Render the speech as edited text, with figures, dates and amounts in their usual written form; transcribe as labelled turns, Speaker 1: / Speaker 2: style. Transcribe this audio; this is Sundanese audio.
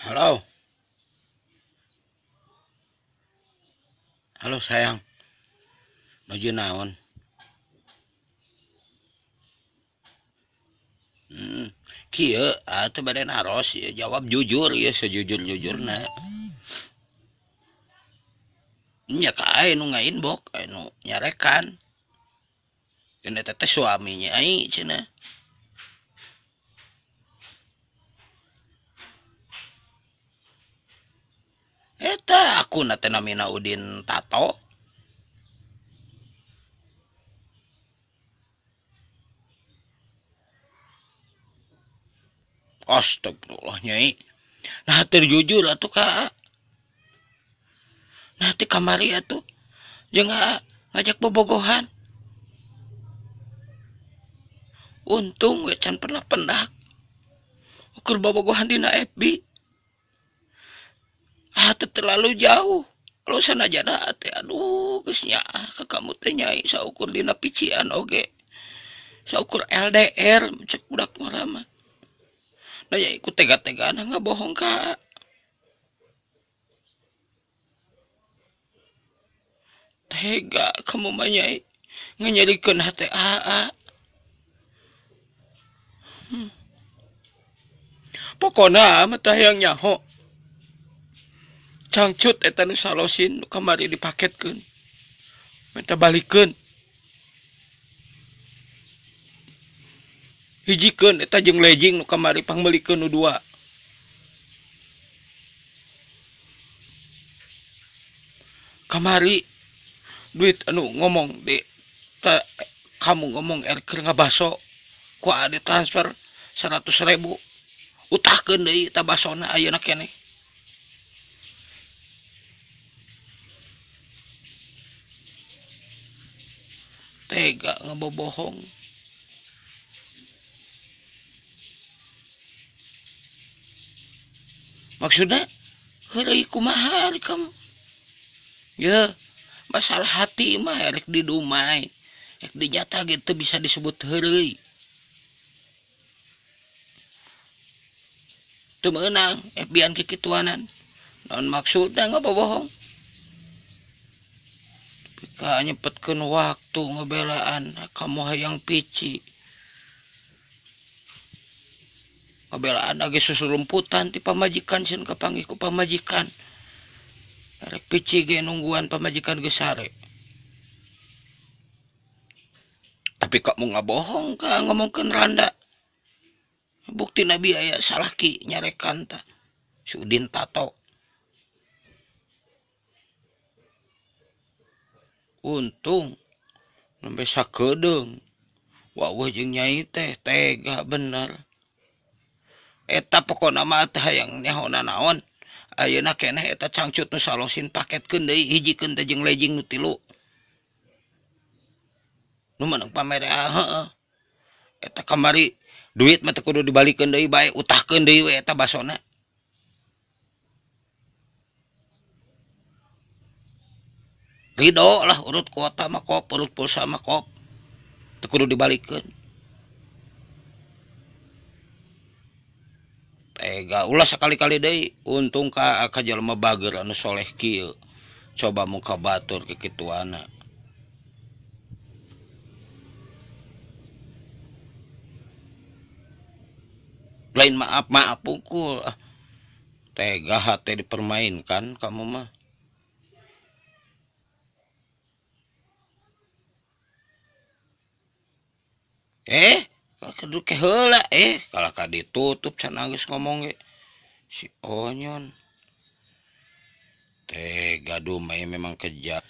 Speaker 1: Halo. Halo sayang. Nuju naon? Kieu atuh bade naros ieu jawab jujur ieu sejujur-jujurna. Nya ka aya nu ngainbox, aya nu nyarekan. Cenah eta teh suaminya ai cenah. Eta akuna teh namina Udin Tato. Astagfirullah nyai. Nah teu jujur atuh ka. Nah ti kamari atuh jeung ngajak bobogohan. Untung we can pernah pendak. Ukur bobogohan dina FB. Ah teu terlalu jauh. Kalau sanajana teh aduh geus nyaah ka kamu teh nyai saukur dina pician oge. Saukur LDR cek budak ngora mah. Nah ya ikut tega-tegaan ngabohong ka. Tega kamu mah nyai nganyerikeun hate aa. Pokona mah teh hayang nyaho. Cangcut eta nu salosin nu kamari dipaketkeun. Minta balikeun. Hijikeun eta jeung lejing nu kamari pangmeulikeun nu dua. Kamari duit anu ngomong di ta, kamu ngomong er keur ngabaso ku ade transfer 100.000. Utahkeun deui eta basona ayeuna keneh. Tega ngebobohong. Maksudnya heureuy kumaha ari kamu? Ya, masalah hati mah erek didumai, erek dijatah gitu bisa disebut heureuy. Teu meunang FB-an kikituanan. Naon maksudna ngebobohong? Ka nyepetkeun waktu ngebelaan kamu hayang pici. Ngebelaan age susurumputan ti pamajikan sieun kapanggih ku pamajikan. Rek pici ge nungguan pamajikan geus sare. Tapi kamu ngabohong ka ngomongkeun randa. Bukti nabi aya salaki nyarekan ta. Si Udin Tato. Untung nembe sakedeung. Waweuh jeung nyai teh tega bener. Eta pokona mah teh hayang nyahona naon. Ayeuna keneh eta cangcut nu salosin paketkeun deui hijikeun teh jeung lejing nu tilu. Nu meunang pamere heeh. Eta kamari duit mah teu kudu dibalikeun deui bae utahkeun deui we eta basona. Ridho lah urut kuota mah kop, urut pulsa mah kop. Teu kudu dibalikeun. Tega ulah sakali-kali deui, untung ka ka jelema bager anu soleh kieu. Coba muka batur kikituana. Lain maaf maaf pukul. Tega hate dipermainkan kamu mah. Kudu ke heula kalah ka ditutup can geus ngomong ge. Si Onyon. Tega dumai memang kejam.